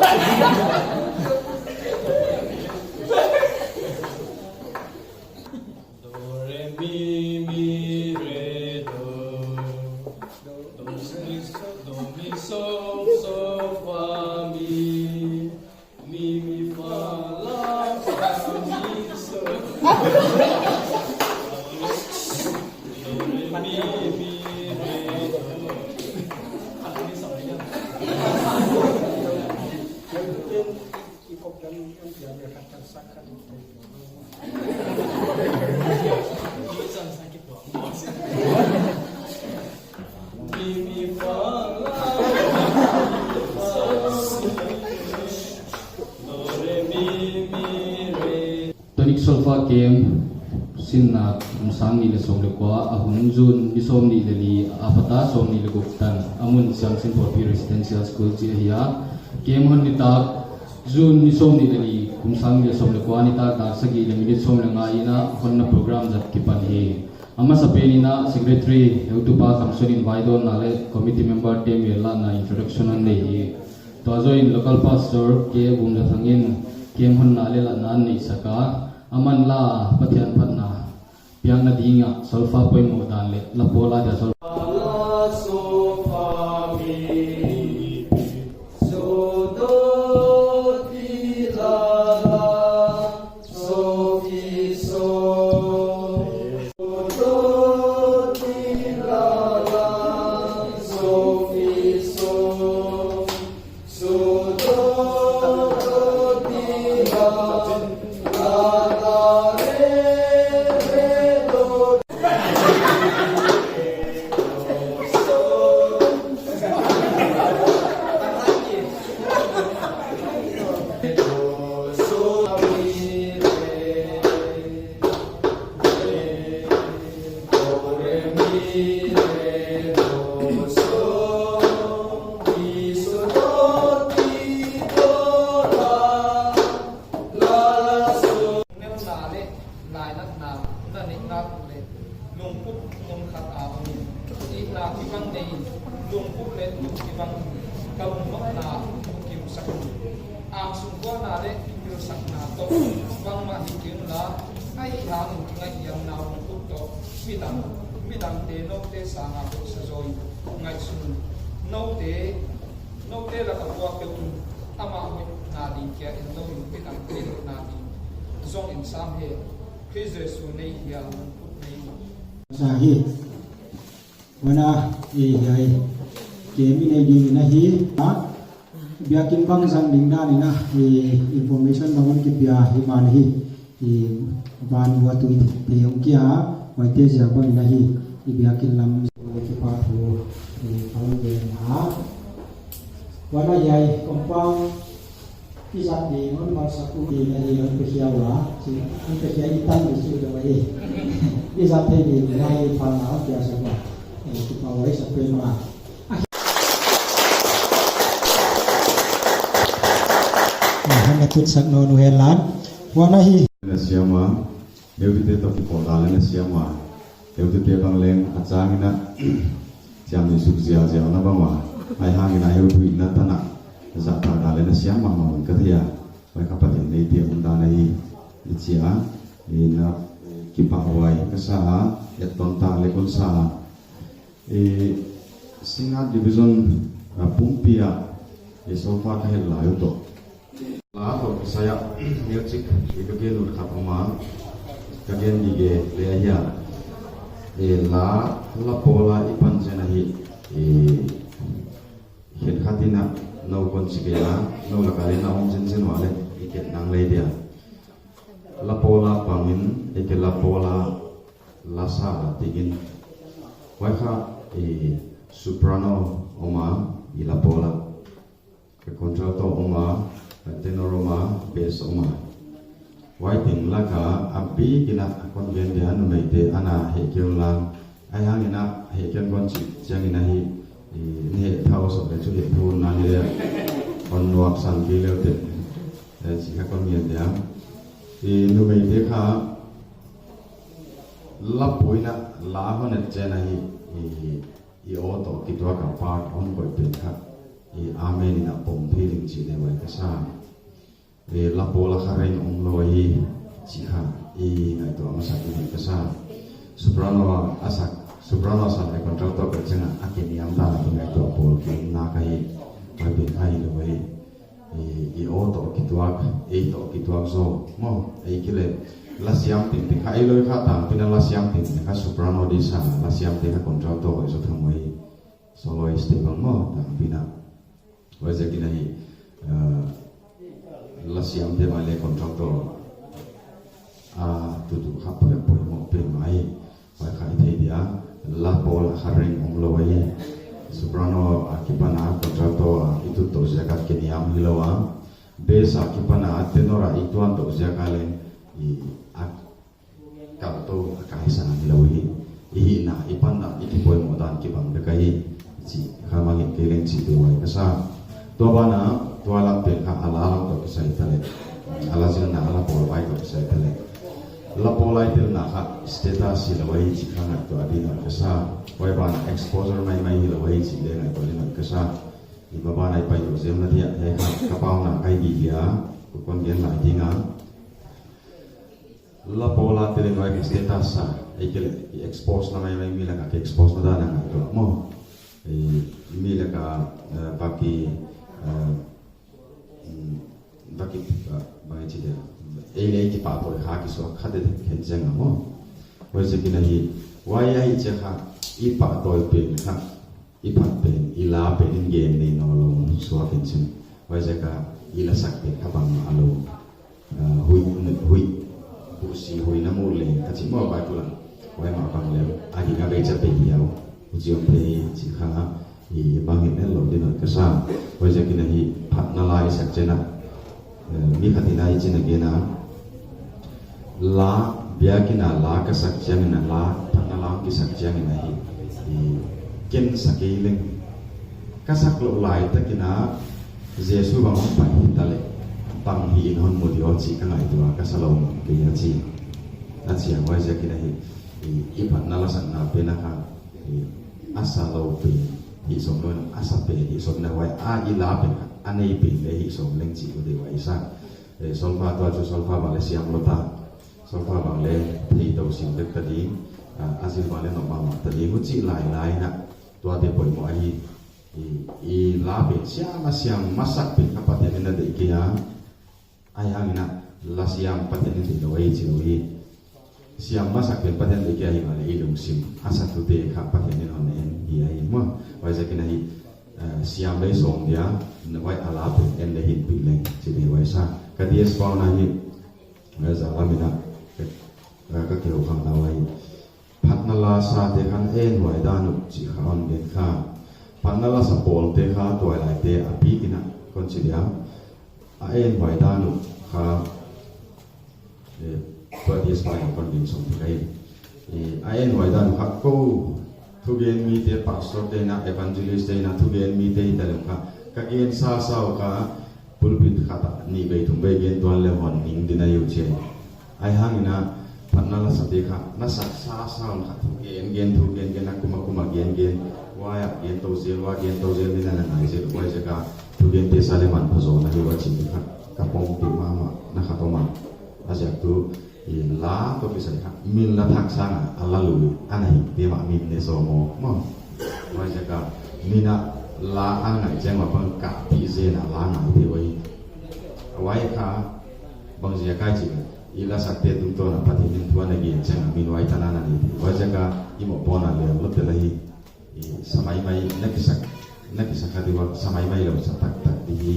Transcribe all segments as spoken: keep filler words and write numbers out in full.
Do, re, mi, mi, re, do. Do, mi, so, do, mi, so, so, fa, mi. Mi, mi, fa, la, fa, mi, so. Do, re, mi, mi, re, do. Tonic Solfa Camp sinna kum sang nih leh sawm leh kua, a hun June ni sawmnih leh li apat a sawmnih leh guk tan, a mun Siamsin Pawlpi Residential School chih ahi a. Camp hon nitak June ni sawmnih leh li, kum sang nih leh sawm leh kua nitak dak sagih leh minute sawm leh nga in a honna program zat kipan hi. A masapen in a secretary heutupa Kamson in vaidawnna leh committee member te mellatna introduction hon nei hi. Tua zoh in local pastor K Vumzathang in camp honna leh latna hon neihsak a, aman la Pathian phatna piakna ding a solfa poimoh dan leh la pawl a dia solfa. Nelna leh lainatna na neih nak leh lungput mun khat a om in, itna kibang nei in, lungput leh lung kibang in, ka lungnopna kimsak in. Angsung kuana leh pilsakna toh bangmah hi kei unla, ahihhangin ngaihhiamna lungput toh midang, midangte noute sanga hoihsa zaw in ngaihsun un. Noute, noute laka puak peuh in amah hoihna ding kia en lou in, midangte hoihna ding zong en sam hen. Khrist Jesu nei hial lungput nei mah. Sa hi. Huan a, eh, hiai, camp i neih ding in ahi, a, biakin bang zang ding dan in a, eh, information bang hon kipia himahleh hi, eh, van ua tui te hong kia, huaite ziak bang in ahi, i biakin lam, kipahthu, eh, ka hon gen a. Huan a hiai, compound, i zat ding hon malsak uh in ahi, hon pe khia ua, chi, hon pe khia i tan di chi dong ahi. I zat thei ding, ngai pha na, hon piaksak ua. Eh, kipak huai sak pen mah. Eh, hon na tutsak nawn uh hen la. Huan a hi. Na siam a, heutute toh kipawl dan leh na siam a. Heutute bang leng a chang in a, chiamnuih suk ziahziah na bang ua. Ahihhangin a heutu in na tan a, zahtak dan leh na siam mahmah un ka thei a. Huai kha Pathian neite omdan ahi, i chi a, i na kipahhuai ka sa a, etton tak leh kon sa a. I Singngat Division, a, pumpi a, i solfa ka hel lai uh toh. La toh kisai a, music, i ka gen ut khat om a, ka gen gige leh ahi a. I la, la pawl a i pan zen ahi, i Khenkhat in a, nou kon chi kei a, nou laka leng na om zenzen uleh, i kep nang lei dia. La pawl a pang in, i ke la pawl a, la sa a tingin. Huai kha, eh, soprano om a, i la pawl a. Ke contralto om a, tenor om a, bass om a. Huai teng laka a bik in a kon gen dia, numeite ana hehkei un lang. Ahihhangin a hehkei kon chih chiangin ahi, i, na heh thou sawt leh chu heh thou na hi leh. Kon nuak sang kei leh te. Eh, chih kha kon gen dia. I, numeite kha la pui in a la hon et chen ahi, i, i aw toh kituak a part hon koih pen kha. I amen in a pom thei ding chih leh huai ka sa. I la pawl a kha reng om lou hi chih kha i ngaihtuah masak ding ka sa. Soprano a sak, soprano a sak leh contralto ka chang a, a kiniam dan a kingaihtuah pawl ki na ka hi. Huai pen kha hilou hi. I, i aw toh kituak, ei toh kituak zaw maw, ei ki leh. La siam tengteng kha, ei loi kha tangpi in a la siam tengteng kha soprano di sa, la siam teng kha contralto i zaw tham huai. Soloist te bang maw, tangpi in a. Huaiziakin ahi, eh, la siam te mai leh contralto. Ah, tutu kha poi, poimoh pen mai. Huai kha i thei dia, la pawl a kha reng om lou hi. Soprano a kipan a contralto a i tut toh ziak a kiniam hilou a. Bass a kipan a tenor a i tuan toh ziak a leng i a kal toh a kaisan hilou hi. I hihna, i panna, i kipoimoh dan kibang bek ahi. Chih kha mangngilh kei leng chih deuh huai ka sa. Tua ban a, tua lam pen kha a la lam toh kisai ta leh. A la zilna, a la pawl vai toh kisai ta leh. La pawl lai telna kha status hilou hi chih kha ngaihtuah ding ka sa. Huai ban a exposure maimai hilou hi chih leh ngaihtuah ding ka sa. I ma ban a i pai lou ziam na dia, hiai kha ka pau na kai di dia, kon gen lai ding a. La pawl a tel leh huai status sa, ei ki leh, i expose na maimai mi lak a ki expose na dan a ngaihtuah maw. I mi lak a, eh, baki, eh, mm, baki, eh, bang i chi dia. Ei leh ei kipahtawi kha kisuak kha deuh khen chiang a maw. Huaiziakin ahi, huai ahi chiang kha, i pahtawi pen kha, i phat pen, i la pen in gen nei nawnlou suak in chin. Huaiziak a i la sak pen kha bangmah lou. Ah, hui, hui. Husi hui na mu leng ka chi maw Bible a. Huai mah bang leh, a ding a bei cha pe hiau. Huchi om thei chih kha, i mangngilh lou ding ka sa. Huaiziakin ahi phatna la i sak chiang a. Eh, mi khat in a hichi'n a gen a. La, biakin a la ka sak chiangin a la, phatna la hong kisak chiangin ahi. I, ken sa kei leng. Ka sak louh lai takin a, Jesu bang hong pai hita leh, bang hi'n hon mu diam chih ka ngaihtuah ka sa lou kei a chi. A chi a huaiziakin ahi. I, i phatna la sakna pen a kha. I, a sa lou pen. Hih sawm lou, a sa pen. Hih sawm na huai. A i la pen. A nei pen leh hih sawm leng chih uh deuh huai sa. Eh, solfa tua chu solfa bang leh siam lou ta. Solfa bang leh thei tou sim dek ta ding. Ah, a zil bang leh nawk mahmah ta ding. Huchi lailai in a. Tuate poimoh ahi. I, i la pen siam a siam masak pen kha Pathian in a deih kei a. Ahihhangin a la siam Pathian in deih lou ahi chi lou hi. Siam masak pen Pathian deih kei a himahleh i lungsim. A satute kha Pathian in hon en hi ahi maw. Huaiziakin ahi, eh, siam leh sawm dia, na huai a la pen en leh hinpih leng, chi deuh huai sa. Ka D S pau na hi, eh, za lam in a, eh, ka keu khang na huai. Phatna la sate khan en huai dan uh chih kha hon gen kha. Phatna la sa pawlte kha tuailaite a bik in a kon chi dia. A en huai dan uh kha, eh, tua D S pau in a kon gen sawm thei ka hi. Eh, a en huai dan uh kha kou thugen mite, pastor te in a, evangelist te in a, thugen mite hita leh kha. Ka gen sasa uh kha, pulpit khat a nih vei thum vei gen tuan leh hon ning ding ahi uh chi. Ahihhangin a phatna la sate kha, na sak sasa un kha thugen gen, thugen gen, a kum a kum a gen gen, huai a gen tou zel, huai gen tou zel, mi na na ngai zel, huaiziak a thugente sa leh manpha zaw na hi ua chih kha, ka pom pih mahmah, na khat om a. A ziak tuh, i la toh kisai kha, min la thak sang a, a la lui, ana hih te mah min ne zaw maw, maw. Huaiziak a, min a la a ngai chiang mah bang kah pih zen a la ngai te uh ahi. Huai kha, bang ziak a i chih leh, i la sakte tungtawn a Pathian in thu ana gen chiang a min huai tan a na nei. Huaiziak a i mohpuakna lian lou tel ahi. I sa maimai na kisak, na kisak kha di ua sa maimai lou sa taktak di hi.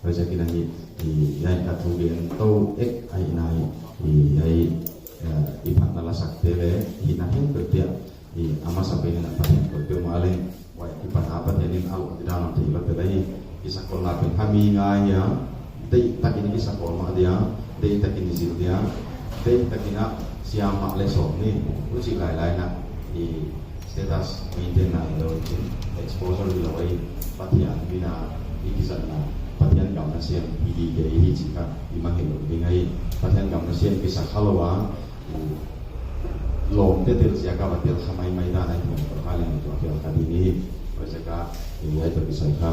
Huaiziakin ahi, i hiai kha thugen tou ek ahi na hi. I hiai, eh, i phatna la sakte leh, i na heng tou pia. I a masa pen in a Pathian koih peuhmah leng, huai kipan a Pathian in a lawm di dan hon thei lou tel ahi. Kisakkhol na pen kha mi ngai hia, deihtakin kisakkhol mah dia, deihtakin zil dia, deihtakin a siam mah leh sawm ni, huchi lailai in a, i status maintain na hilou in chin, exposure hilou ahi, Pathian min a i kizatna, Pathian gam nasem hi di kei hi chih kha i mangngilh lou ding ahi, Pathian gam nasem kisa kha lou a, lawmte tel ziak a va tel kha maimai dan a i hmuh toh kha leng tua tel kha ding hi. Huaiziak a, i hiai toh kisai kha.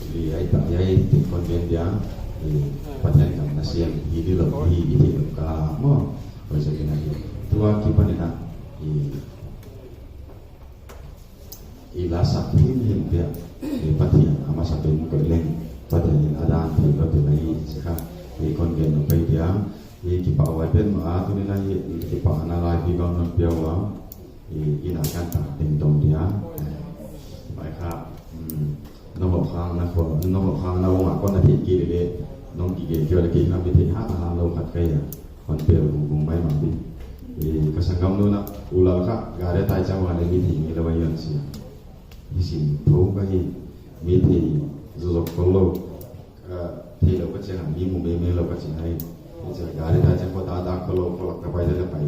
Hiai pa, hiai Tingkon gen dia, eh, Pathian gam nasem hi di lou, hi, hi di lou ka maw. Huaiziakin ahi. Tua kipan in a, eh, i la sak himhim dia, eh, Pathian a masapen koih leng, Pathian in a dan thei lou ding ahi, sia kha, eh, kon gen nuam pai dia, eh, kipahhuai pen mah, tuni in a hi, eh, kipahna lai pi bang non pia ua, eh, i na kan ta ding dong dia, eh, mai kha, mm, nong hoh khang na kho, nong hoh khang na ua kon na thei kei leh, nong kigen kei leh kei kha mi thei ha ta lou khat ka hi a. Hon pel vungvung mai mah di. Eh, ka sanggamnu na u Lal kha, gari tai chang ua leh mi thei ngeilou a hon sia. Hi sin thou ka hi, mi thei zozok khol lou. Ah, thei lou ka chi a, mi mu meimei lou ka chi a hi. Hi chia gari tai chang khol dak dak khol lou, khol lak ka pai leh pai.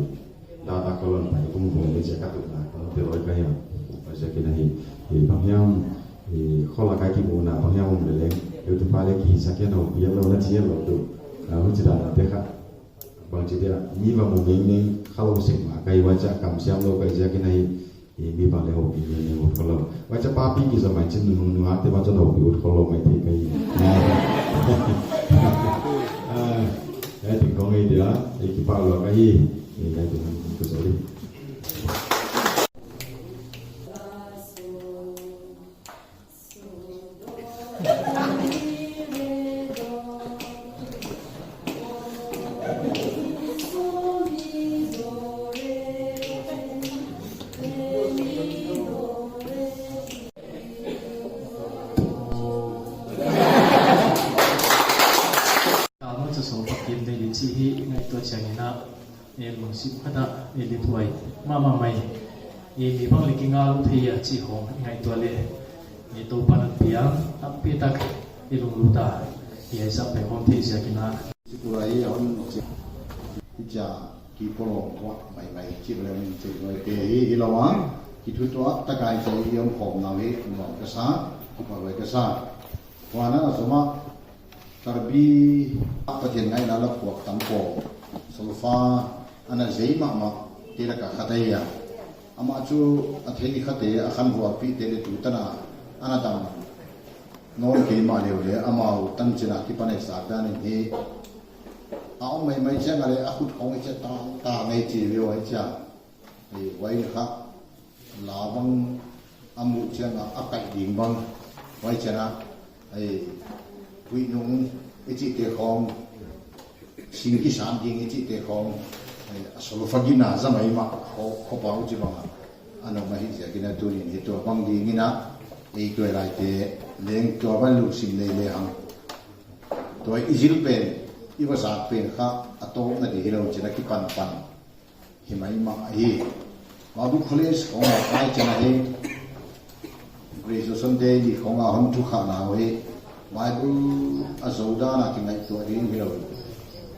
Dak dak khol lou pai vungvung hi chia ka tuh na, ka tuh lou ka hi a. Huaiziakin ahi, eh, bang hiam, eh, khol lak a kimuhna, bang hiam om leleng. Youtube a leh kisak kei nou, bial lou na chi lou tuh. Ah, huchi dan a te kha. Bangchi dia, mi va mu meimei kha lou sek mah ka hi, huaicha kam siam lou ka hi ziakin ahi, eh, mi bang leh houpih meimei ut khol lou. Huaicha papi kiza mai chin nunung nua te bang chon houpih ut khol lou mai thei ka hi. Ah, eh, Tingkon ngei dia, eh, kipah lou ka hi, eh, ka hi dia, ku sorry. Tama cha so pa kim nei di chi hi ngaihtuah chiang in a, eh, lungsim khat a, eh, lungtuai mahmah mai. Eh, mi bang leh kinga lou thei a chi hong ngaihtuah leh, eh, Toupa'n a piang tampi tak i lunglut a, eh, i zat pen hong thei ziakin a. Sikul a hi a hon chi, hi chia ki polo wa mai mai chi bang leh min chi noi te hi, hi lou a, kithutuak tak a hi chia i om khawm nau hi, nuam ka sa, kipahhuai ka sa. Huan a zom a, Karbi a Pathian ngaihna la phuak tam khawm, solfa ana zei mahmah te lak a khat ahi a. Amah chu a thei khat te a khanhuapihte leh tutan a ana dam nawn kei mahleh uh leh amau tanchin a kipan a i sak dan in hi. A om maimai chiang a leh a khut khong i chia ta, ta ngei chi leh uh ahi chia. Eh, huai kha la bang a muh chiang a, a kaih ding bang. Huai chiang a, eh, huih nung i chihte khong, sing kisan ding i chihte khong, eh, a solfa gina za mai mah, kho, kho pau chi bang a. A nung ahi ziakin a tuni in hi tua bang ding in a, eh, tua lai te, leng tua bang lungsim nei lehang. Tua i zil pen, i va zak pen kha, a tawpna di hi lou chin a kipan pan. Hi mai mah hi. Bible College khong a pai chiang a hi. Graduation day ni khong a hon thu kha nau hi. Bible a zou dan a kingaihtuah ding hi lou.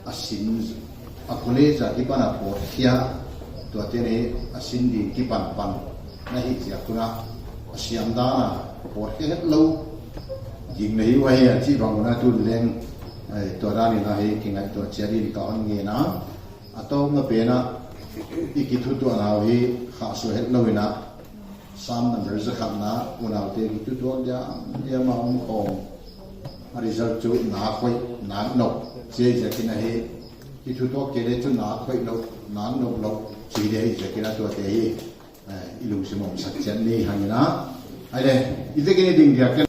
A sin, a college a kipan a pawt khia. Tua te ni a sin ding kipan pan. Na hi ziak un a, a siam dan a pawt khia het lou. Ding na hi uh ahi a chi bang un a tun leng. Ai, tua dan in a hi kingaihtuah chiat in ka hon ngen a. A tawpna pen a, i kithutuahna uh hi khahsuah het lou in a, Sam number za khatna, unaute kithutuak diam, diam a om khawm. A result chu nak khoih, nak nop, chi ziakin a hi, kithutuak kei leh chu nak khoih lou, nak nop lou, chi di hi ziakin a tuate hi, eh, i lungsim om sak chiat ni hang in a. Ai le, i te kini ding dia ken.